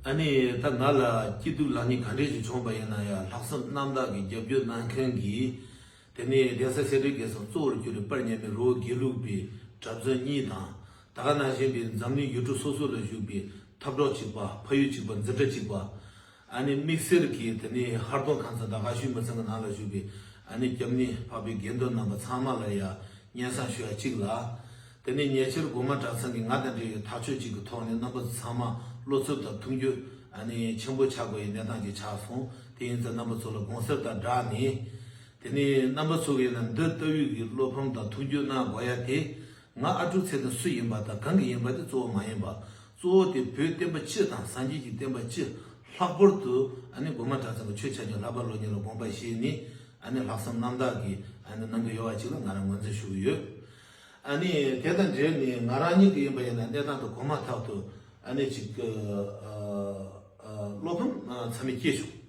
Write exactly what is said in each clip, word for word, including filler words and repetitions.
ཨ་ནི་ད་ང་ལ་སྐྱིད་སྡུག་ལེགས་ཉེས་ག་འདྲས་ཅིག་བྱུང་པ་ཡིན་ན་ཡང་ལྷག་བསམ་རྣམ་དག་གིས་རྒྱབ་སྐྱོར་གནང་མཁན་གྱི། དེ་ནས་གདན་ས་སེ་འབྲས་དགེ་གསུམ་གཙོ་བོར་གྱུར་པའི་དཔལ་མཉམ་མེད་རི་བོ་དགེ་ལུགས་པའི་གྲྭ་བཙུན་གཉིས་དང་། ད་ག་ནང་བཞིན་པའི་འཛམ་གླིང་ཡུལ་གྲུ་སོ་སོ་ལ་བཞུགས་པའི་འཐབ་གྲོགས་གཅིག་པ། ཕ་ཡུལ་གཅིག་པ། འཛིན་གྲྭ་གཅིག་པ། ཨ་ནི་དམིགས་བསལ་གྱིས་དེ་ནས་ཧར་གདོང་ཁང་ཚན་དང་དགའ་ཤོས་མི་ཚང་གི་ནང་ལ་བཞུགས་པའི་ཨ་ནི་སྐྱབས་གནས་འཕགས་པའི་དགེ་འདུན་རྣམ་པ་ཚང་མ་ལ་ཡང་སྙན་སེང་ཞུ་ཡ་གཅིག་ལ། དེ་ནས་ཉེ་ཆར་སྒོ་མང་གྲྭ་ཚང་གིས་ང་དང་འབྲེལ་བའི་ཐག་གཅོད་ཅིག་གི་ཐོག་ནས་རྣམ་པ་ཚང་མ་བློ་འཚབ་དང་མཐུན་འགྱུར་ཨ་ནི་ཆེན་པོ་ཆགས་དགོས་པའི་གནས་སྟངས་ཅིག་ཆགས་སོང་། དེ་ཡིན་ཙང་རྣམ་པ་ཚོ་ལ་དགོངས་སེལ་དང་སྦྲགས་ནས། དེ་ནས་རྣམ་པ་ཚོ་གིས་ན་འདི་ལྟ་བུའི་གི་བློ་ཕམ་དང་མཐུན་འགྱུར་གནང་དགོས་ཡ་དེ། ང་ཨ་ཀྲུག་ཚེ་བརྟན་སུ་ཡིན་པ་དང་གང་གི་ཡིན་པ་དེ་གཙོ་བོ་མ་ཡིན་པ། གཙོ་བོ་དེ་བོད་བསྟན་པ་སྤྱི་དང་སངས་རྒྱས་ཀྱི་བསྟན་པ་སྤྱི། ལྷག་པར་དུ་ཨ་ནི་སྒོ་མང་གྲྭ་ཚང་གི་ཆོས་ཆ་རྐྱེན་ལྷག་པ་སློབ་གཉེར་ལ་དགོངས་པ་བཞེས་ནས་ཨ་ནི་ལྷག་བསམ་རྣམ་དག་གིས་ཨ་ནི་གནང་གི་ཡོད་པ་ཅིག་ལ་ང་རང་ངོས་འཛིན་ཞུ་གི་ཡོད། ཨ་ནི་དེ་དང་འབྲེལ་ནས་ང་རང་ཉིད་ཀྱི་ཡིན་པ་ཡིན་ན་གནས་སྟངས་དེ་གོང་མ་ཐག་ཏུ་ཨ་ནི་ཅིག་བློ་ཕམ་ཚ་མེད་སྐྱེས་བྱུང་།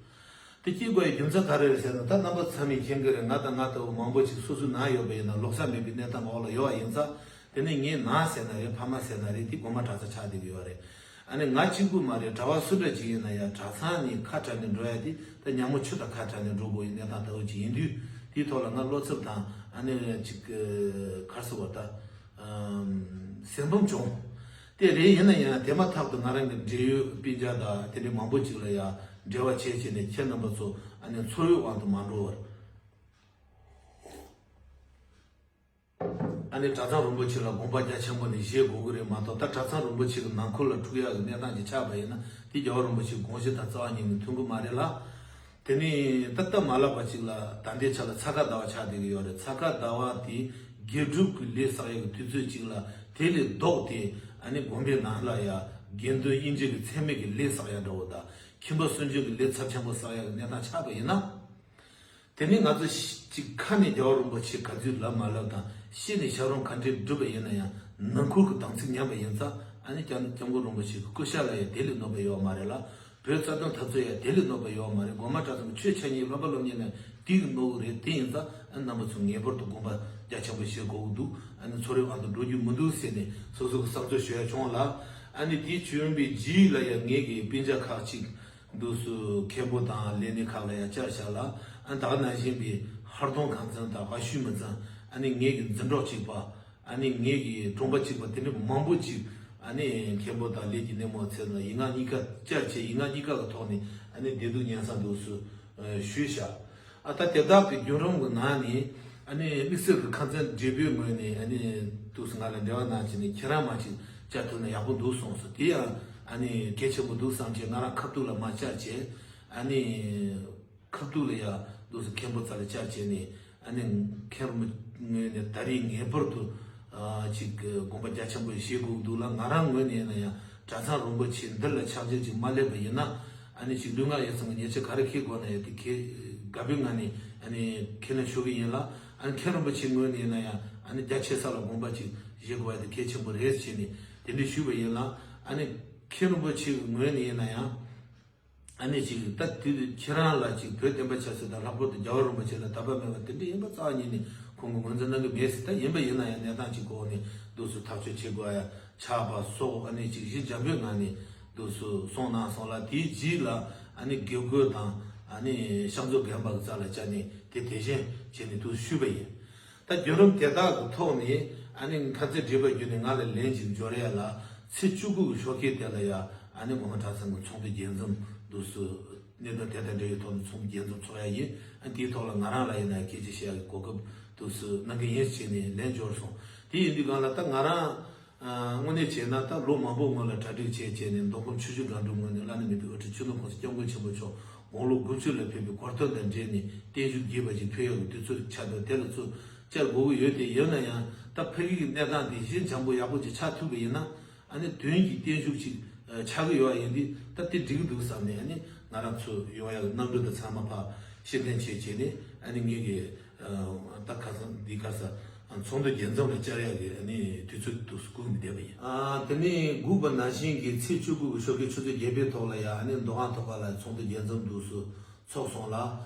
དེ་སྐྱེ་དགོས་ཡའི་རྒྱུ་མཚན་ག་རེ་རེད་ཟེར་ན། ད་རྣམ་པ་ཚང་མས་མཁྱེན་གྱི་རེད། ང་དང་ང་ལྟ་བུ་མང་པོ་ཅིག་སོ་སོའི་ནང་ཡོད་པ་ཡིན་ན་ལོག་ས་མེད་པའི་གནས་སྟངས་འོག་ལ་ཡོད་པ་ཡིན་ཙང་། དེ་ནས་ངའི་ནང་ཟེར་ན་རེད། ཕ་མ་ཟེར་ན་རེད། དེ་སྒོ་མང་གྲྭ་ཚང་ཆགས་བསྡད་ཀྱི་ཡོད་རེད། ཨ་ནི་ང་གཅིག་པུ་མ་རེད། གྲྭ་བ་སུ་འདྲ་ཅིག་ཡིན་ན་ཡང་གྲྭ་ཚང་ནས་ཁ་བྲལ་ནས་འགྲོ་ཡ་དེ་ད་ཉ་མོ་ཆུ་དང་ཁ་བྲལ་ནས་འགྲོ་དགོས་ཡའི་གནས་སྟངས་ལྟ་བུ་ཅིག་ཡིན་དུས། དེའི་ཐོག་ལ་ང་བློ་འཚབ་དང་ཨ་ནི་ཅིག་ག་རེ་ཟེར་བ་ད། སེམས་ཕམ་བྱུང་། དེ་རེད། ཡིན་ན་ཡང་དེ་མ་ཐག་ཏུ་ང་རང་གི་འབྲེལ་ཡོད་སྤུན་ཀྱག་དང་དེ་འདྲའི་མང་པོ་ཅིག་ལ་ཡང་འབྲེལ་བ་བྱས་བྱས་ནས་ཁྱེད་རྣམ་པ་ཚོ་ཨ་ནི་ཚོར་བའི་དབང་དུ་མ་འགྲོ་བར། ཨ་ནི་གྲྭ་ཚང་རིན་པོ་ཆེ་ལ་དགོངས་པ་རྒྱ་ཆེན་པོ་ནས་བཞེས་དགོས་ཀྱི་རེད་མ་གཏོགས། ད་གྲྭ་ཚང་རིན་པོ་ཆེ་གི་ནང་ཁུལ་ལ་འཁྲུག་ཡག་གི་གནས་སྟངས་ཅིག་ཆགས་པ་ཡིན་ན་དེ་རྒྱལ་བ་རིན་པོ་ཆེའི་དགོངས་གཞི་དང་རྩ་བ་ཉིད་ནས་མཐུན་གྱི་མ་རེད་ལ། དེ་ནས་ད་སྟབས་མ་ལེགས་པ་ཅིག་ལ་ད་ལྟའི་ཆ་ལ་ཚ་ཁ་ཟླ་བ་ཆགས་བསྡད་ཀྱི་ཡོད་རེད། ཚ་ཁ་ཟླ་བ་དེ་དགེ་སྒྲུབ་ཀྱི་ལས་བསགས་ཡག་གི་དུས་ཚོད་ཅིག་ལ། དེ་ལས་ལྡོག་སྟེ་ཨ་ནི་དགོན་པའི་ནང་ལ་ཡང་དགེ་འདུན་དབྱེ་འབྱེད་ཀྱི་མཚན་མེད་ཀྱི་ལས་བསགས་ཡག་འདྲ་བོ་དང་། ཁྱིམ་པ་སུན་འབྱིན་གྱི་ལས་ཚབས་ཆེན་པོ་བསགས་ཡག་གི་གནས་སྟངས་ཆགས་པ་ཡིན་ན། དེ་ནི་ང་ཚོ་ཅིག་ཁ་ནས་རྒྱལ་བ་རིན་པོ་ཆེ་ག་ཚོད་ལབ་མ་ལབ་དང་། ཤེས་ནས་ཞབས་རིམ་ག་འདྲས་སྒྲུབ་པ་ཡིན་ན་ཡང་། ནང་ཁུལ་གྱི་དམ་ཚིག་ཉམས་པ་ཡིན་ཙང་། ཨ་ནི་སྐྱབས་སྐྱབས་མགོན་རིན་པོ་ཆེ་གི་སྐུ་ཤ་ལ་ཡང་དེ་ལས་གནོད་པ་ཡོད་མ་རེད་ལ། བོད་རྩ་དོན་འཐབ་རྩོད་ཡང་དེ་ལས་གནོད་པ་ཡོད་མ་རེད། སྒོ་མང་གྲྭ་ཚང་གི་ཆོས་འཆད་ཉན་སློབ་པ་སློབ་གཉེར་ལ་དེ་གི་གནོད་གི་རེད། དེ་ཡིན་ཙང་ཨ་ནི་རྣམ་པ་ཚོ་ངེས་པར་དུ་དགོངས་པ་རྒྱ་ཆེན་པོ་བཞེས་དགོས་ཀྱི་འདུག་ཨ་ནི་ཚོར་བའི་དབང་དུ་འགྲོ་རྒྱུ་མི་འདུག་ཟེར་ནས་སོ་སོ་གི་བསམ་ཚུལ་ཞུ་ཡ་བྱུང་ལ། ཨ་ནི་དེའི་བྱོན་པའི་རྗེས་ལ་ཡང་ངེད་ཀྱི་སྤུན་ཀྱག་ཁག་ཅིག་འདུག་སུ་མཁན་པོ་དང་ལས་སྣེ་ཁག་ལ་ཡང་བཅར་བཞག་ལ། ཨ་ནི་ད་ག་ནང་བཞིན་པའི་ཧར་གདོང་ཁང་ཚན་དང་དགའ་ཤོས་མི་ཚང་། ཨ་ནི་ངེད་ཀྱི་འཛིན་གྲོགས་གཅིག་པ། ཨ་ནི་ངེད་ཀྱི་གྲོང་པ་གཅིག་པ་དེ་འདྲ་མང་པོ་ཅིག་ཨ་ནི་མཁན་པོ་དང་ལས་ཀྱི་སྣེ་མོ་ཚོ་ལ་ཡིག་ངག་གཉིས་ཀ་བཅར་བྱས། ཡིག་ངག་གཉིས་ཀ་གི་ཐོག་ནས་ཨ་ནི་བདེ་སྡུག་སྙན་སེང་འདུག་སུ་ཞུས་བཞག་ཨ་ད་དེ་དག་གི་བརྒྱུད་རིམ་གྱི་ནང་ནས་ཨ་ནི་དམིགས་བསལ་གྱི་ཁང་ཚན་བགྲེས་པོའི་ངོས་ནས་ཨ་ནི་འདུག་སུ་ང་ལ་འབྲེལ་བ་གནང་བྱས་ནས་ཁྱེད་རང་མ་ཅིག་བཅར་ཐུབ་ན་ཡག་པོ་འདུག་གསུངས་སོང་། དེ་ཡང་ཨ་ནི་གལ་ཆེན་པོ་འདུག་བསམ་བྱས་ང་རང་ཁ་ཐུག་ལ་མ་བཅར་བྱས། ཨ་ནི་ཁ་ཐུག་ལ་ཡ་འདུག་སུ་མཁན་པོ་རྩ་ལ་བཅར་བྱས་ནས། ཨ་ནི་མཁན་རིན་པོ་ངོས་ནས་ད་རེས་ངེས་པར་དུ་ཨ་ཅིག་དགོངས་པ་རྒྱ་ཆེན་པོ་བཞེས་དགོས་འདུག་ལ། ང་རང་ངོས་ནས་ཡིན་ན་ཡང་གྲྭ་ཚང་རིན་པོ་ཆེ་འདི་ལ་ཕྱག་འཚལ་ཅིག་མ་སླེབས་པ་ཡིན་ན། ཨ་ནི་ཅིག་ལུས་ངག་ཡིད་གསུམ་གྱི་ཉེས་ཆད་ག་རེ་འཁེལ་དགོས་ན་ཡང་དེ་འཁེལ། དགའ་པོའི་ངང་ནས་ཨ་ནི་ཁས་ལེན་ཞུ་གི་ཡིན་ལ། ཨ་ནི་མཁན་རིན་པོ་ཆེ་ངོས་ནས་ཡིན་ན་ཡང་ཨ་ནི་རྒྱ་ཆེ་ས་ལ་དགོངས་པ་ཅིག་བཞེས་དགོས་པ་དེ་གལ་ཆེན་པོ་རེད་བྱས་ནས་དེ་འདྲ་ཞུས་པ་ཡིན་ལ། ཨ་ནི་མཁན་རིན་པོ་ཆེ་གི་ངོས་ནས་ཡིན་ན་ཡང་། ཨ་ནི་ཅིག་ད་དེ་ཁྱེད་རང་ལ་ཅིག་བོད་བསྟན་པ་ཆབ་སྲིད་དང་ལྷག་པར་དུ་རྒྱལ་བ་རིན་པོ་ཆེ་ལ་དད་པ་མེད་པ་དེ་འདྲ་ཡིན་པ་རྩ་བ་ཉིད་ནས་ཁོང་གིས་ངོས་འཛིན་གནང་གི་མེད་ཟེར། ད་ཡིན་པ་ཡིན་ན་ཡང་གནས་སྟངས་ཅིག་གི་འོག་ནས་འདུག་སུ་ཐག་གཅོད་བྱེད་དགོས་ཡ་ཆགས་པ་སོགས། ཨ་ནི་ཅིག་གཞི་འཇམ་པོའི་ངང་ནས་འདུག་སུ་གསུངས་གནང་སོང་ལ། དེའི་རྗེས་ལ་ཨ་ནི་དགེ་བསྐོས་དང་ཨ་ནི་ཕྱག་མཛོད་རྒན་པ་གི་རྩ་ལ་བཅར་ནས་དེ་དེ་བཞིན་བྱས་ནས་འདུག་ཞུས་པ་ཡིན། ད་བརྒྱུད་རིམ་དེ་དག་གི་ཐོག་ནས་ཨ་ནི་ཁ་ཚིག་བགྲེས་པ་བརྒྱུད་ནས་ང་ལ་ལན་ཅིག་འབྱོར་ཡ་ལ། ཚེས་བཅུ་དགུ་གི་ཞོགས་ཀས་དེ་ལ་ཡ་ཨ་ནི་སྒོ་མང་གྲྭ་ཚང་གི་ཚོགས་འདུ་རྒྱས་འཛོམས་འདུག་སུ་གནད་དོན་དེ་དང་འབྲེལ་བའི་ཐོག་ནས་ཚོགས་འདུ་རྒྱས་འཛོམས་ཚོགས་ཡ་ཡིན། ཨ་དེའི་ཐོག་ལ་ང་རང་ལ་ཡིན་ན་སྐད་ཆ་བཤད་ཡ་གི་གོ་སྐབས་འདུག་སུ་གནང་གི་ཡིན་བྱས་ནས་ལན་འབྱོར་སོང་། དེ་ཡིན་དུས་སྒང་ལ་ད་ང་རང་དངོས་གནས་བྱས་ན་ད་ལོ་མང་པོ་སྔོན་ལ་གྲ་སྒྲིག་བྱས་བྱས་ནས་མདོ་ཁམས་ཆུ་བཞི་སྒང་དྲུག་ངོས་ནས་བླ་ན་མེད་པའི་དབུ་ཁྲིད་ཆོས་ལུགས་གོང་ས་སྐྱབས་མགོན་ཆེན་པོ་མཆོག་དགུང་ལོ་དགུ་བཅུ་ལ་ཕེབས་པའི་གོ་སྟོན་དང་འབྲེལ་ནས་བརྟན་བཞུགས་རྒྱས་པ་ཅིག་ཕུལ་ཡག་གི་དུས་ཚོད་ཆགས་འདུག་དེ་ལ་ཚུར་བཅར་དགོས་ཀྱི་ཡོད། དེ་ཡིན་ན་ཡང་ད་ཕ་གི་གི་གནས་སྟངས་དེ་ཞི་འཇམ་པོ་ཡག་པོ་ཅིག་ཆགས་ཐུབ་པ་ཡིན་ན། ཨ་ནི་དོན་གྱི་བརྟན་བཞུགས་ཅིག་ཆགས་ཀྱི་ཡོད་པ་ཡིན་དུས་ད་དེ་འགྲིག་གི་འདུག་བསམ་ནས། ཨ་ནི་ང་རང་ཚོ་ཡོང་ཡག་གི་གནམ་གྲུ་དང་ཚང་མ་ཕར་ཕྱིར་འཐེན་བྱས་བྱས་ནས། ཨ་ནི་ངེད་ཀྱི་ད་ཁ་སང་འདི་ཁ་སང་ཚོགས་འདུ་རྒྱས་འཛོམས་ལ་བཅར་ཡག་གི་ཨ་ནི་དུས་ཚོད་འདུག་སྒུག་ནས་བསྡད་པ་ཡིན། ཨ་དེ་ནས་སྒུག་པ་ནང་བཞིན་གྱི་ཚེས་བཅུ་དགུ་གི་ཞོགས་ཀའི་ཆུ་ཚོད་བརྒྱད་པའི་ཐོག་ལ་ཡང་ཨ་ནི་མདོ་ཁམས་མཐོ་སྒང་ལ་ཚོགས་འདུ་རྒྱས་འཛོམས་འདུག་སུ་ཚོགས་སོང་ལ།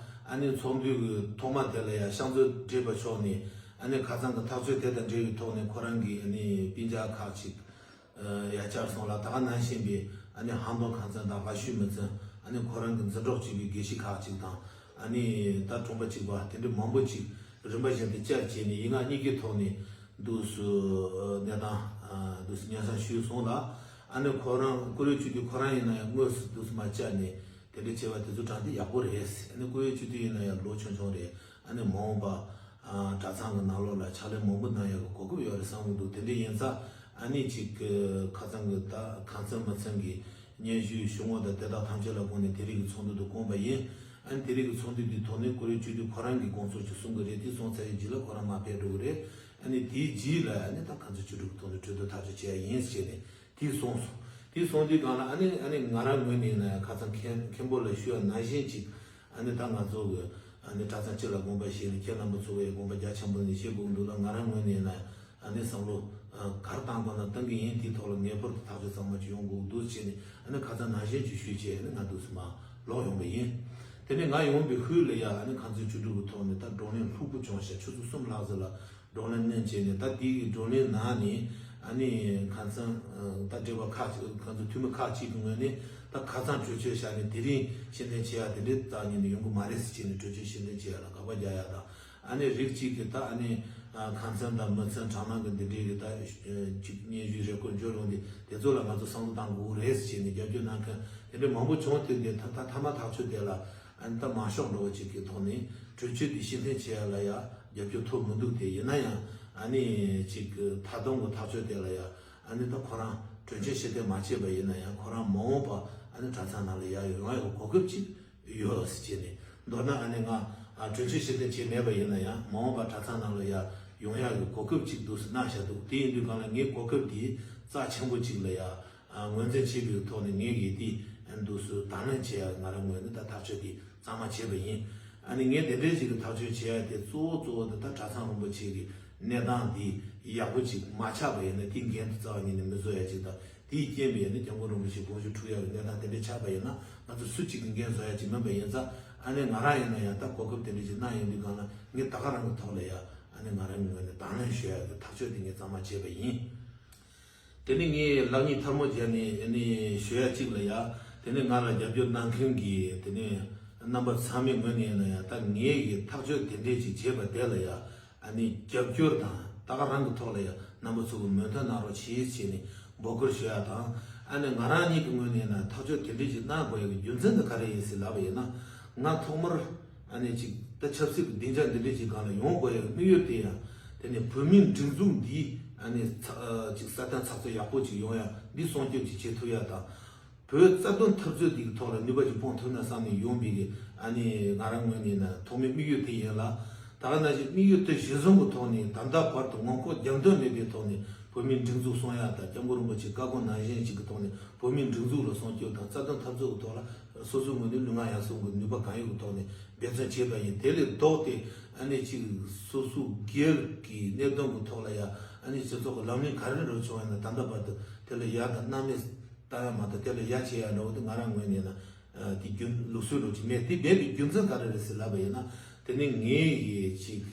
ཨ་ནི་ཚོགས་འདུ་གི་ཐོག་མ་དེ་ལ་ཡང་ཕྱག་མཛོད་བགྲེས་པ་མཆོག་ནས་ཨ་ནི་ཁ་སང་གི་ཐག་གཅོད་དེ་དང་འབྲེལ་བའི་ཐོག་ནས་ཁོ་རང་གི་ཨ་ནི་སྤུན་ཀྱག་ཁག་ཅིག་ཡ་བཅར་སོང་ལ། ད་ག་ནང་བཞིན་པའི་ ཨ་ནི་ཧམ་སྟོང་ཁང་ཚན་དང་ཝ་ཤུའི་མི་ཚན། ཨ་ནི་ཁོ་རང་གི་འཛིན་གྲོགས་གཅིག་པའི་དགེ་བཤེས་ཁག་ཅིག་དང་། ཨ་ནི་ད་གྲོང་པ་གཅིག་པ་དེ་འདྲ་མང་པོ་ཅིག་རིམ་པ་བཞིན་དུ་བཅར་བྱས་ནས་ཡིག་ངག་གཉིས་ཀའི་ཐོག་ནས་འདུག་སེ་གནས་སྟངས་འདུག་སེ་སྙན་སེང་ཞུས་སོང་ལ། ཨ་ནི་ཁོ་རང་ཀུ་རེ་ཆོས་སྡེ་ཁོ་རང་ཡིན་ན་ཡང་དངོས་སུ་འདུག་སེ་མ་བཅར་ནས་དེ་འདྲ་བྱས་པ་དེ་ཚོ་དྲང་བདེན་ཡག་པོ་རེད། ཨ་ནི་ཀུ་རེ་ཆོས་སྡེ་ཡིན་ན་ཡང་ལོ་ཆུང་ཆུང་རེད། ཨ་ནི་མ་འོངས་པ་ཨ་གྲྭ་ཚང་གི་ནང་ལོགས་ལ་ཕྱག་ལས་མང་པོ་གནང་ཡག་གི་གོ་སྐབས་ཡོད་རེད་བསམ་གྱི་འདུག་དེ་འདྲ་ཡིན་ཙང་ཨ་ནི་ཅིག་གི་ཁ་སང་གི་ད་ཁང་ཚན་མི་ཚན་གྱི་སྙན་ཞུའི་ཞུ་དངོས་དང་དེ་དག་ཐམས་ཅད་ལ་དགོངས་ནས་དེ་རིང་གི་ཚོགས་འདུ་དུ་བསྐོངས་པ་ཡིན། ཨ་ནི་དེ་རིང་གི་ཚོགས་འདུ་འདིའི་ཐོག་ནས་ཀུ་རེ་ཆོས་སྡེ་ཁོ་རང་གིས་དགོངས་ཚུལ་ཅིག་གསུང་གི་རེད། དེ་གསུངས་ཚར་བའི་རྗེས་ལ་ཁོ་རང་མར་ཕེབས་འགྲོ་གི་རེད། ཨ་ནི་དེའི་རྗེས་ལ་ཨ་ནི་ད་ཁང་ཚན་ཆོས་དྲུག་གི་ཐོག་ནས་གྲོས་བསྡུར་ཐག་གཅོད་བྱས་ཡིན་ཟེར་ནས། དེ་གསུངས་སོང་། དེ་གསུངས་དུས་སྒང་ལ་ཨ་ནི་ཨ་ནི་ང་རང་ངོས་ནས་ཡིན་ན་ཡང་ཁ་སང་མཁན་མཁན་པོ་ལ་ཞུས་པ་ནང་བཞིན་ཅིག་ཨ་ནི་ད་ང་ཚོ་གི་ཨ་ནི་གྲྭ་ཚང་སྤྱི་ལ་དགོངས་པ་བཞེས་ནས་ཁྱེད་རྣམ་པ་ཚོ་གི་དགོངས་པ་རྒྱ་ཆེན་པོ་ནས་བཞེས་དགོས་འདུག་ལ། ང་རང་ངོས་ནས་ཡིན་ན་ཡང་ཨ་ནི་བསམ་བློ་ག་རེ་བཏང་དགོས་ན་བཏང་གི་ཡིན། དེའི་ཐོག་ལ་ངེས་པར་དུ་ཐག་གཅོད་གཙང་མ་ཅིག་ཡོང་དགོས་འདུག་བྱས་ནས་ཨ་ནི་ཁ་སང་ནང་བཞིན་ཅིག་ཞུས་བྱས་ཨ་ནི་ང་འདུག་སེ་མར་ལོག་ཡོང་པ་ཡིན། དེ་ནས་ང་ཡོང་བའི་ཤུལ་ལ་ཡ་ཨ་ནི་ཁང་ཚན་ཆོས་དྲུག་གི་ཐོག་ནས་ད་བགྲོ་གླེང་ལྷུག་པོ་བྱུང་ཤག་ཆུ་ཚོད་གསུམ་ལྷག་ཙམ་ལ། བགྲོ་གླེང་གནང་བྱས་ནས་ད་དེའི་བགྲོ་གླེང་ནང་ནས་ཨ་ནི་ཁ་སང་ད་འབྲེལ་བ་ཁག་ཅིག་ཁ་སང་འཐུས་མི་ཁག་ཅིག་གི་ངོས་ནས་ད་ཁ་སང་གྲོས་ཆོད་བཞག་ནས་དེ་རིང་ཕྱིར་འཐེན་བྱེད་ཡ་དེ་འདྲའི་རྩ་བ་ཉིད་ནས་ཡོང་གི་མ་རེད་ཟེར་བྱས་ནས་གྲོས་ཆོད་ཕྱིར་འཐེན་བྱེད་ཡ་ལ་དགག་པ་རྒྱག་ཡ་དང་། ཨ་ནི་རིགས་གཅིག་གིས་ད་ཨ་ནི་ཁ་སང་དང་མི་ཚང་གྲྭ་ནང་གི་འདི་འདྲའི་གི་ད་ཅིག་སྙན་ཞུའི་རེ་སྐུལ་འབྱོར་ཡོང་དུས་དེ་ཚོ་ལ་ང་ཚོ་བསམ་བློ་གཏང་དགོས་རེད་ཟེར་བྱས་ནས་རྒྱབ་སྐྱོར་གནང་མཁན་དེ་འདྲའི་མང་པོ་བྱུང་། དེ་འདི་ད་ད་མཐའ་མ་ཐག་ཆོད་དེ་ལ། ཨ་ནི་ད་མང་ཤོས་འགྲོ་བ་ཅིག་གི་ཐོག་ནས་གྲོས་ཆོད་དེ་ཕྱིར་འཐེན་བྱེད་ཡ་ལ་ཡ་རྒྱབ་སྐྱོར་ཐོབ་མི་འདུག་དེ་ཡིན་ན་ཡང་ཨ་ནི་ཅིག་གི་ད་དུང་གི་ཐག་གཅོད་དེ་ལ་ཡ་ཨ་ནི་ད་ཁོ་རང་གྲོས་ཆོད་ཕྱིར་འཐེན་མ་བྱས་པ་ཡིན་ན་ཡང་ཁོ་རང་མ་འོངས་པ་ཨ་ནི་གྲྭ་ཚང་ནང་ལ་ཡ་ཡོང་ཡ་གི་གོ་སྐབས་ཅིག་ཡོད་ཟེར་བྱས་ནས། མདོར་ན་ཨ་ནི་ང་ཨ་གྲོས་ཆོད་ཕྱིར་འཐེན་བྱས་མེད་པ་ཡིན་ན་ཡང་མ་འོངས་པ་གྲྭ་ཚང་ནང་ལ་ཡ་ཡོང་ཡ་གི་གོ་སྐབས་ཅིག་འདུག་ཟེར་གནང་བཞག་འདུག་དེ་ཡིན་དུས་སྒང་ལ་ངས་གོ་སྐབས་དེ་རྩ་ཆེན་པོ་ཅིག་ལ་ཡ། ཨ་ངོས་འཛིན་བྱེད་པའི་ཐོག་ནས་ངས་ཀྱིས་དེ་འདུག་སེ་དང་ལེན་བྱེད་ཡ་ང་རང་ངོས་ནས་ད་ཐག་གཅོད་དེ་གཙང་མ་བྱས་པ་ཡིན། ཨ་ནི་ངས་དེ་འདྲའི་ཞིག་གི་ཐག་གཅོད་བྱེད་ཡ་དེ་གཙོ་བོ་གཙོ་བོ་དེ་ད་གྲྭ་ཚང་རིན་པོ་ཆེ་གི་གནས་སྟངས་འདི་ཡག་པོ་ཅིག་མ་ཆགས་པ་ཡིན་ན་དེའི་འགན་དེ་རྩ་བ་ཉིད་ནས་མི་བཟོ་ཡ་ཅིག་དང་། དེའི་རྐྱེན་པས་ནི་སྐྱབས་མགོན་རིན་པོ་ཆེ་དགོངས་ཞུ་འཁྲུག་ཡ་གི་གནས་སྟངས་དེ་འདྲ་ཆགས་པ་ཡིན་ན་ང་ཚོ་སུ་གཅིག་གི་འགན་བཟོ་ཡ་ཅིག་མིན་པ་ཡིན་ཙང་། ཨ་ནི་ང་རང་ཡིན་ན་ཡང་ད་གོ་སྐབས་དེ་འདྲ་ཅིག་གནང་ཡོང་དུས་སྒང་ལ་ངས་ད་ག་རང་གི་ཐོག་ལ་ཡ་ཨ་ནི་ང་རང་གི་ངོས་ནས་དང་ལེན་ཞུ་ཡ་གི་ཐག་གཅོད་དེ་ངས་གཙང་མ་བྱས་པ་ཡིན། དེ་ནས་ངས་ལག་གཉིས་ཐལ་མོ་སྦྱར་ནས་ཨ་ནི་ཞུ་ཡ་གཅིག་ལ་ཡ། དེ་ནས་ང་ལ་རྒྱབ་སྐྱོར་གནང་མཁན་གྱི་དེ་ནས་རྣམ་པ་ཚང་མའི་ངོས་ནས་ཡིན་ན་ཡང་ད་ངས་ཀྱི་ཐག་གཅོད་དེ་འདྲས་ཅིག་བྱས་པ་དེ་ལ་ཡ་ཨ་ནི་རྒྱབ་སྐྱོར་དང་ད་ག་རང་གི་ཐོག་ལ་ཡ་རྣམ་པ་ཚོ་གི་མོས་མཐུན་གནང་རོགས་བྱེད་ཅེས་ནས་འབོད་སྐུལ་ཞུ་ཡ་དང་། ཨ་ནི་ང་རང་ཉིད་ཀྱི་ངོས་ནས་ཡིན་ན་ཐག་གཅོད་དེ་འདྲས་ཅིག་གནང་དགོས་ཡ་གི་རྒྱུ་མཚན་དེ་ག་རེ་ཡིན་ཟེར་ལབ་པ་ཡིན་ན། ང་ཐོག་མར་ཨ་ནི་ཅིག་ད་ཆབ་སྲིད་ཀྱི་སྡིངས་ཆ་འདི་འདྲས་ཅིག་སྒང་ལ་ཡོང་དགོས་ཡ་དམིགས་ཡུལ་དེ་ཡང་དེ་ནི་བོད་མིའི་སྒྲིག་འཛུགས་འདི་ཨ་ནི་ཚ་ཨ་ཅིག་སྲ་བརྟན་ཚགས་ཚུད་ཡག་པོ་ཅིག་ཡོང་ཡ་འདི་སྲུང་སྐྱོབ་ཅིག་བྱེད་ཐུབ་ཡ་དང་། བོད་རྩ་དོན་འཐབ་རྩོད་འདི་གི་ཐོག་ལ་ནུས་པ་ཅིག་སྤུངས་ཐུབ་ན་བསམ་ནས་ཡོང་བའི་གི་ཨ་ནི་ང་རང་ངོས་ནས་ན་ཐོག་མའི་དམིགས་ཡུལ་དེ་ཡིན་ལ། ད་ག་ནང་བཞིན་དམིགས་ཡུལ་དེ་གཞིར་བཟུང་གི་ཐོག་ནས་ད་ལྟ་བར་དུ་ངོ་ལྐོག་རྒྱབ་མདུན་མེད་པའི་ཐོག་ནས་བོད་མིའི་སྒྲིག་འཛུགས་སྲུང་ཡ་དང་སྐྱབས་མགོན་རིན་པོ་ཆེའི་བཀའ་དགོངས་ནང་བཞིན་ཅིག་གི་ཐོག་ནས་བོད་མིའི་སྒྲིག་འཛུགས་ལ་སྲུང་སྐྱོབ་དང་རྩ་དོན་འཐབ་རྩོད་ཀྱི་ཐོག་ལ། སོ་སོའི་ངོས་ནས་ལུས་ངག་ཡིད་གསུམ་གྱི་ནུས་པ་གང་ཡོད་ཀྱི་ཐོག་ནས་འབད་བརྩོན་བྱས་པ་ཡིན། དེ་ལས་ལྡོག་སྟེ་ཨ་ནི་ཅིག་སོ་སོའི་སྒེར་གྱི་གནད་དོན་གྱི་ཐོག་ལ་ཡ་ཨ་ནི་སྤྱི་ཚོགས་ཀྱི་ལམ་ལུགས་ག་རེ་འགྲོ་བྱུང་བ་ཡིན་ན་ད་ལྟ་བར་དུ་དེ་ལ་ཡ་དང་སྣང་མེད་བཏང་ཡ་མ་གཏོགས་དེ་ལ་ཡ་བྱེད་ཡ་འདྲ་བོ་དེ་ང་རང་ངོས་ནས་ན་དེ་རྒྱུན་ལུགས་སྲོལ་འགྲོ་གི་མེད། དེ་འབད་པའི་རྒྱུ་མཚན་ག་རེ་རེད་ཟེར་ལབ་པ་ཡིན་ན་དེ་ནི་ངའི་ཡི་ཅིག་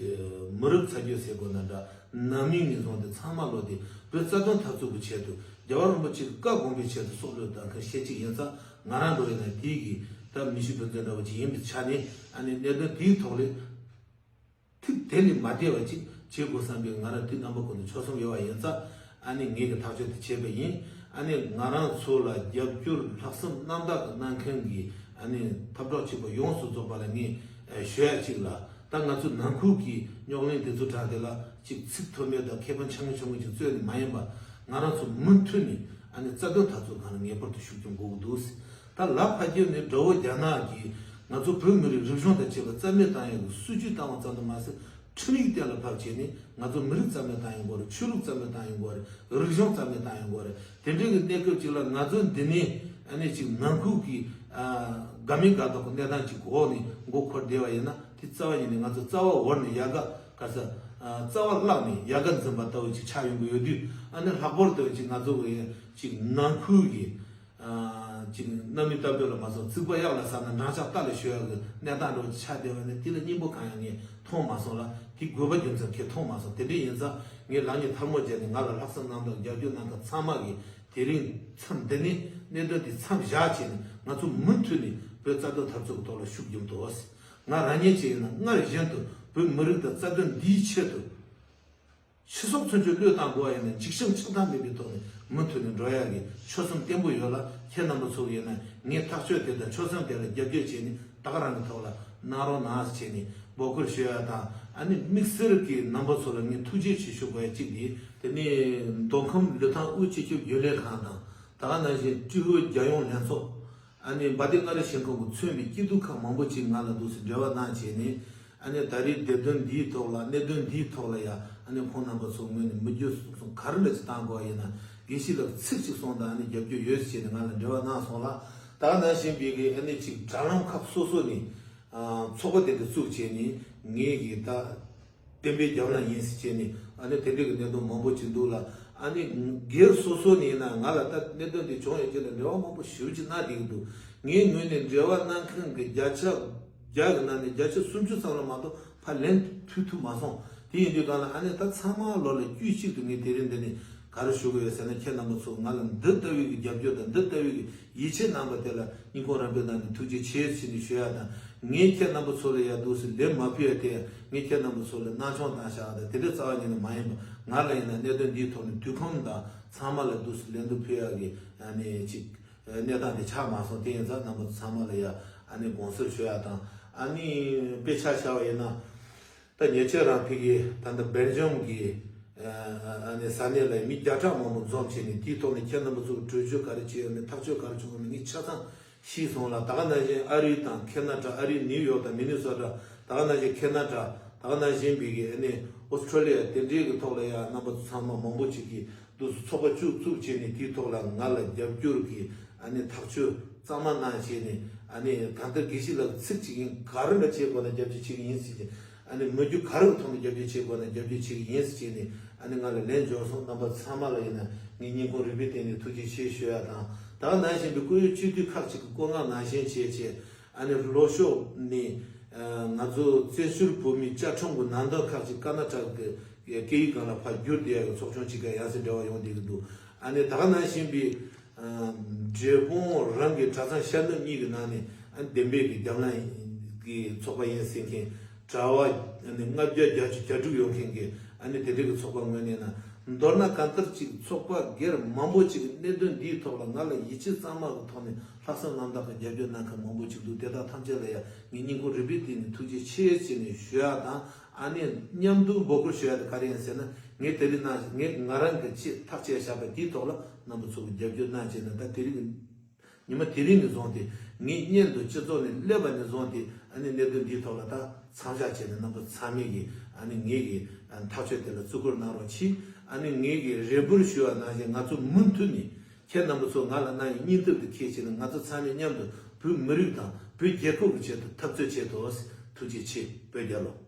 མི་རབས་ཚ་རྒྱུད་ཟེར་དགོས་ན་འདྲ། ནང་མིའི་ངོས་བཟུང་དེ་ཚང་མ་ལོ་དེ་བོད་རྩ་དོན་འཐབ་རྩོད་ཀྱི་ཆེད་དུ་རྒྱལ་བ་རིན་པོ་ཆེ་གི་བཀའ་དགོངས་པའི་ཆེད་དུ་སྲོག་བློས་བཏང་མཁན་ཤེས་གཅིག་ཡིན་ཙང་། ང་རང་འགྲོ་ཡིན་ན་དེའི་གི་ད་མི་ཤི་བུ་འཛིན་འདྲ་བོ་ཅིག་ཡིན་པའི་ཆ་ནས་ཨ་ནི་གནད་དོན་དེའི་ཐོག་ལས་ཐིག་དེ་ལས་མ་འདས་པ་ཅིག་བྱེད་དགོས་བསམ་པའི་ང་རང་དུས་རྣམ་པ་ཀུན་ཏུ་ཆོད་སེམས་ཡོད་པ་ཡིན་ཙང་། ཨ་ནི་ངེད་ཀྱི་ཐག་གཅོད་དེ་བྱས་པ་ཡིན། ཨ་ནི་ང་རང་ཚོ་ལ་རྒྱབ་སྐྱོར་ལྷག་བསམ་རྣམ་དག་གི་གནང་མཁན་གྱི་ཨ་ནི་འཐབ་གྲོགས་གཅིག་པ་ཡོངས་སུ་རྫོགས་པ་ལ་ངས་ཞུ་ཡ་གཅིག་ལ། ད་ང་ཚོ་ནང་ཁུལ་གྱི་རྙོག་གླེང་དེ་ཚོ་དྲངས་ཏེ་ལ་ཅིག་ཚིག་ཐོན་མེད་དང་ཁེ་ཕན་ཆུང་ངུ་ཆུང་ངུ་ཅིག་རྩོད་ནས་མ་ཡིན་པ། ང་རང་ཚོ་མུ་མཐུད་ནས་ཨ་ནི་རྩ་དོན་འཐབ་རྩོད་སྒང་ལ་ངེས་པར་དུ་ཤུགས་རྐྱེན་དགོས་ཀྱི་འདུག་ད་ལ་ཕ་རྒྱལ་ནས་དགྲ་བོ་རྒྱ་ནག་གིས་ང་ཚོ་བོད་མི་རིགས་རིག་གཞུང་དང་བཅས་པ་རྩ་མེད་བཏང་ཡག་གི་སྲིད་ཇུས་བཏང་བ་ཙམ་དུ་མ་ཟད། ཁྲིམས་ཡིག་གཏན་ལ་ཕབ་བྱས་ནས་ང་ཚོ་མི་རིགས་རྩ་མེད་བཏང་ཡོང་གི་རེད། ཆོས་ལུགས་རྩ་མེད་བཏང་ཡོང་གི་རེད། རིག་གཞུང་རྩ་མེད་བཏང་ཡོང་གི་རེད། དེ་འདྲའི་གི་གནས་སྐབས་ཅིག་ལ་ང་ཚོ་འདི་ནས་ཨ་ནི་ཅིག་ནང་ཁུལ་གྱི་ཨ་དགའ་མིན་དགའ་ལྡོག་གི་གནས་སྟངས་ཅིག་གི་འོག་ནས་མགོ་འཁོར་བསྡད་པ་ཡིན་ན། དེ་རྩ་བ་ཉིད་ནས་ང་ཚོ་རྩ་བ་བོར་ནས་ཡལ་ག་ག་ས་ཨ་རྩ་བ་བརླག་ནས་ཡལ་ག་འཛིན་པ་ལྟ་བུ་ཅིག་ཆགས་ཡོང་གི་ཡོད་དུས། ཨ་ནི་ལྷག་པར་དུ་ཅིག་ང་ཚོ་གི་ཅིག་ནང་ཁུལ་གྱི་ཨ་ཅིག་གནམ་མེད་ས་མེད་ལ་མ་སོང་རྩིག་པ་གཡག་ལ་ཟག་ན་འགྲམ་ལྕག་རྟ་ལ་ཞོན་ཡག་གི་གནས་སྟངས་འདྲ་བོ་ཅིག་ཆགས་བསྡད་པ་ནི་དེ་ལ་སྙིང་པོ་གང་ཡང་ངས་མཐོང་མ་སོང་ལ། དེ་དགོས་པ་རྒྱུ་མཚན་གང་ཡང་མཐོང་མ་སོང་། དེ་འདྲ་ཡིན་ཙང་ངས་ལག་གཉིས་ཐལ་མོ་སྦྱར་ནས་ང་ལ་ལྷག་བསམ་རྣམ་དག་རྒྱབ་སྐྱོར་གནང་མཁན་ཚང་མ་གིས་དེ་རིང་མཚམས་འདི་ནས་ གནད་དོན་དེ་མཚམས་བཞག་བྱས་ནས་ང་ཚོ་མུ་མཐུད་ནས་བོད་རྩ་དོན་འཐབ་རྩོད་ཀྱི་ཐོག་ལ་ཤུགས་རྒྱབ་འདུག་ང་རང་ཉིད་ཅིག་ཡིན་ན་སྔར་བཞིན་དུ་བོད་མི་རིགས་དང་རྩ་དོན་འདིའི་ཆེད་དུ། ཕྱི་སོག་ཚུན་ཆད་བློས་བཏང་དགོས་པ་ཡིན་ན་འཇིགས་ཞུམ་ཆགས་སྡང་མེད་པའི་ཐོག་ནས་མུ་མཐུད་ནས་འགྲོ་ཡག་གི་ཆོད་སེམས་བརྟན་པོ་ཡོད་ལ། ཁྱེད་རྣམ་པ་ཚོ་ཡིན་ན་ངའི་ཐག་གཅོད་དེ་དང་ཆོད་སེམས་དེ་ལ་རྒྱབ་སྐྱོར་བྱས་ནས་ད་ག་རང་གི་ཐོག་ལ་གནང་རོགས་གནང་ཟེར་བྱས་ནས་འབོད་སྐུལ་ཞུ་ཡག་དང་། ཨ་ནི་དམིགས་བསལ་གྱི་རྣམ་པ་ཚོ་ལ་ངས་ཐུགས་རྗེ་ཆེ་ཞུ་དགོས་ཡག་གཅིག་དེ། དེ་ནས་མདོ་ཁམས་ལི་ཐང་དབུས་སྤྱི་ཁྱབ་རྒྱུན་ལས་ཁང་དང་། ད་ག་ནང་བཞིན་ཀྲུའུ་ཧུའེ་རྒྱལ་ཡོངས་ལྷན་ཚོགས། ཨ་ནི་འབའ་ཏི་མངའ་རིས་ཞིང་ཁམས་ཀྱིས་མཚོན་པའི་སྐྱིད་སྡུག་ཁག་མང་པོ་ཅིག་ང་ལ་འདུག་སེ་འབྲེལ་བ་གནང་བྱས་ནས། ཨ་ནི་ད་རེས་དེབ་དོན་འདིའི་ཐོག་ལ་གནད་དོན་འདིའི་ཐོག་ལ་ཡ། ཨ་ནི་ཁོང་རྣམ་པ་ཚོ་ངོས་ནས་མི་རྒྱུ་གསུང་གསུང་ག་རེ་འདྲ་ཅིག་བཏང་དགོས་ཡིན་ན་དགེ་བཤེས་ལགས་ཚིག་ཅིག་གསུངས་དང་། ཨ་ནི་རྒྱབ་སྐྱོར་ཡོད་ཟེར་བྱས་ནས་ང་ལ་འབྲེལ་བ་གནང་སོང་ལ། ད་ག་ནང་བཞིན་པའི་གི་ཨ་ནི་ཅིག་དྲ་ལམ་ཁག་སོ་སོ་ནས་ཨ་ཚོགས་པ་དེ་འདྲ་བཙུགས་བྱས་ནས་ངས་གི་ད། བསྟན་པའི་རྒྱབ་ལ་ཡིན་ཟེར་བྱས་ནས། ཨ་ནི་དེ་འདྲའི་གི་གནད་དོན་མང་པོ་ཅིག་འདུག་ལ། ཨ་ནི་སྒེར་སོ་སོ་ནས་ཡིན་ན་ང་ལ་ད་གནད་དོན་དེ་བྱུང་ཡོད་ཀྱི་ལ་འབྲེལ་བ་མང་པོ་ཞེ་པོ་ཅིག་གནང་བསྡད་ཀྱི་འདུག་ངའི་ངོས་ནས་འབྲེལ་བ་གནང་མཁན་གྱི་བརྒྱ་ཆ་བརྒྱ་གི་ནང་ནས་བརྒྱ་ཆ་སུམ་ཅུ་ཙམ་ལ་མ་གཏོགས་ཕར་ལན་ཕུལ་ཐུབ་མ་སོང་། དེ་ཡིན་དུས་གང་ལ་ཨ་ནི་ད་ཚང་མ་ལོ་ལ་དཀྱུས་གཅིག་ཏུ་ངས་དེ་རིང་འདི་ནས་ག་རེ་ཞུ་གི་ཡོད་ཟེར་ན། ཁྱེད་རྣམ་པ་ཚོ་ང་ལ་འདི་ལྟ་བུའི་གི་རྒྱབ་སྐྱོར་དང་འདི་ལྟ་བུའི་གི་ཡིད་ཆེས་གནང་བ་དེ་ལ་སྙིང་ཁོང་རབ་སྦེ་གནང་ནས་ཐུགས་རྗེ་ཆེ་ཟེར་ནས་ཞུ་ཡག་དང་། ངས་ཁྱེད་རྣམ་པ་ཚོ་ལ་ཡ་འདུག་སེ་ལན་མ་ཕུལ་ཡག་དེ་ཡང་ངས་ཁྱེད་རྣམ་པ་ཚོ་ལ་སྣང་ཆུང་བཏང་བཞག་དང་དེ་འདྲ་རྩ་བ་ཉིད་ནས་མ་ཡིན་པ། ང་ལ་ཡིན་ན་གནད་དོན་འདིའི་ཐོག་ནས་དུས་ཁོམ་དང་ཚང་མ་ལ་འདུག་སེ་ལན་དུ་ཕུལ་ཡག་གི་ཨ་ནི་ཅིག་གནས་སྟངས་དེ་ཆགས་མ་སོང་། དེ་ཡིན་ཙང་རྣམ་པ་ཚོ་ཚང་མ་ལ་ཡ་ཨ་ནི་དགོངས་སེལ་ཞུ་ཡག་དང་། ཨ་ནི་དཔེ་ཆ་བཞག་པ་ཡིན་ན། ད་ཉེ་ཆར་རང་ཕ་གི་ད་ལྟ་སྦེལ་ཇམ་གི་ཨ་ནི་ས་གནས་ལ་མི་བརྒྱ་ཕྲག་མང་པོ་འཛོམས་བྱས་ནས་དེའི་ཐོག་ནས་ཁྱེད་རྣམ་པ་ཚོ་གི་གྲོས་ཆོད་ག་རེ་བྱས་ཡོད་མེད་ཐག་གཅོད་ག་རེ་བྱུང་ཡོད་མེད་ངས་ཆ་ཚང་ཤེས་སོང་ལ། ད་ག་ནང་བཞིན་ཨ་རི་དང་ཁེ་ན་ཌ། ཨ་རི་ནིའུ་ཡོག་དང་མི་ནི་སོ་ཊ། ད་ག་ནང་བཞིན་ཁེ་ན་ཌ། ད་ག་ནང་བཞིན་པའི་གི་ཨ་ནི་ཨོ་སི་ཁྲུ་ལི་ཡ་དེ་འདྲའི་གི་ཐོག་ལ་ཡ་རྣམ་པ་ཚོ་ཚང་མ་མང་པོ་ཅིག་གིས་འདུག་སེ་ཚོགས་པ་བཙུགས་བཙུགས་བྱས་ནས་དེའི་ཐོག་ལ་ང་ལ་རྒྱབ་སྐྱོར་གྱི་ཨ་ནི་ཐག་གཅོད་གཙང་མ་གནང་བྱས་ནས། ཨ་ནི་གང་ལྟར་དགེ་བཤེས་ལགས་ཚིག་གཅིག་ཡིན། ག་རེ་འདྲ་བྱེད་དགོས་ན་རྒྱབ་སྐྱོར་བྱེད་ཀྱི་ཡིན་ཟེར་གྱི། ཨ་ནི་མི་རྒྱུ་ག་རེ་གི་ཐོག་ནས་རྒྱབ་སྐྱོར་བྱེད་དགོས་ན་རྒྱབ་སྐྱོར་བྱེད་ཀྱི་ཡིན་ཟེར་བྱས་ནས་ཨ་ནི་ང་ལ་ལན་འབྱོར་སོང་། རྣམ་པ་ཚང་མ་ལ་ཡིན་ན་ངས་སྙིང་ཁོང་རུས་པའི་གཏིང་ནས་ཐུགས་རྗེ་ཆེ་ཞུ་ཡག་དང་། ད་ག་ནང་བཞིན་པའི་བཀོད་ཡིག་སྤྱི་འཐུས་ཁག་ཅིག་གི་བཀོད་མངགས་ནང་བཞིན་བྱས་བྱས། ཨ་ནི་ལྷོ་ཕྱོགས་ནས་ང་ཚོ་བཙན་བྱོལ་བོད་མིའི་བཅའ་ཁྲིམས་ཀྱི་ནང་དོན་ཁག་ཅིག་ཀར་ན་ཊ་ཀ་གི་སྐད་ཡིག་སྒང་ལ་ཕར་བསྒྱུར་བསྡད་ཡག་གི་ཚོགས་ཆུང་ཅིག་ག་ཡང་སེ་འབྲེལ་བ་ཡོང་བསྡད་ཀྱི་འདུག་ཨ་ནི་ད་ག་ནང་བཞིན་པའི་འབྲས་སྤུངས་རང་གི་གྲྭ་ཚང་ཤར་ནུབ་གཉིས་ཀྱི་ནང་ནས་ཨ་ནི་བདེན་པའི་གི་རྒྱབ་ལངས་ཀྱི་ཚོགས་པ་ཡིན་ཟེར་མཁན་གྲྭ་པ་ཨ་ནི་ལྔ་བརྒྱ་བརྒྱད་ཅུ་གྱ་དྲུག་ཡོད་མཁན་གྱི་ཨ་ནི་དེ་འདྲའི་གི་ཚོགས་པ་ངོས་ནས་ན། མདོར་ན་གང་ལྟར་ཅིག་ཚོགས་པ་སྒེར་མང་པོ་ཅིག་གི་གནད་དོན་འདིའི་ཐོག་ལ་ང་ལ་ཡིད་ཆེས་གཙང་མ་གི་ཐོག་ནས་ལྷག་བསམ་རྣམ་དག་གི་རྒྱབ་སྐྱོར་གནང་མཁན་མང་པོ་ཅིག་འདུག་དེ་དག་ཐམས་ཅད་ལ་ཡང་ངས་སྙིང་ཁོང་རུས་པའི་གཏིང་ནས་ཐུགས་རྗེ་ཆེ་ཟེར་ནས་ཞུ་ཡག་དང་། ཨ་ནི་མཉམ་དུ་འབོད་སྐུལ་ཞུ་ཡག་དེ་ག་རེ་ཡིན་ཟེར་ན། ངས་དེ་རིང་ནང་ངས་ང་རང་གི་ཆེད་ཐག་བཅད་བཞག་པ་དེའི་ཐོག་ལ་རྣམ་པ་ཚོ་གི་རྒྱབ་སྐྱོར་གནང་བྱས་ན། ད་དེ་རིང་གི་ཉི་མ་དེ་རིང་ནས་བཟུང་སྟེ་ངའི་སྙན་དུ་སྤྱི་ཚོགས་ནས་སླེབས་པ་ནས་བཟུང་སྟེ། ཨ་ནི་གནད་དོན་འདིའི་ཐོག་ལ་ད་མཚམས་བཞག་བྱས་ནས་རྣམ་པ་ཚང་མས་ཀྱིས་ཨ་ནི་ངེད་ཀྱི་ཐག་གཅོད་དེ་ལ་བརྩི་བཀུར་གནང་རོགས་གྱིས། ཨ་ནི་ངེད་ཀྱིས་རེ་འབོད་ཞུ་བ་ནང་བཞིན་ང་ཚོ་མུ་མཐུད་ནས་ཁྱེད་རྣམ་པ་ཚོ་ང་ལ་གནང་བའི་སྙིང་སྟོབས་དེ་ཁྱེད་བྱས་ནས་ང་ཚོ་ཚང་མས་མཉམ་དུ་བོད་མི་རིགས་དང་བོད་རྒྱལ་ཁབ་ཀྱི་ཆེད་དུ་འཐབ་རྩོད་བྱེད་དོ། ཐུགས་རྗེ་ཆེ། བོད་རྒྱལ་ལོ།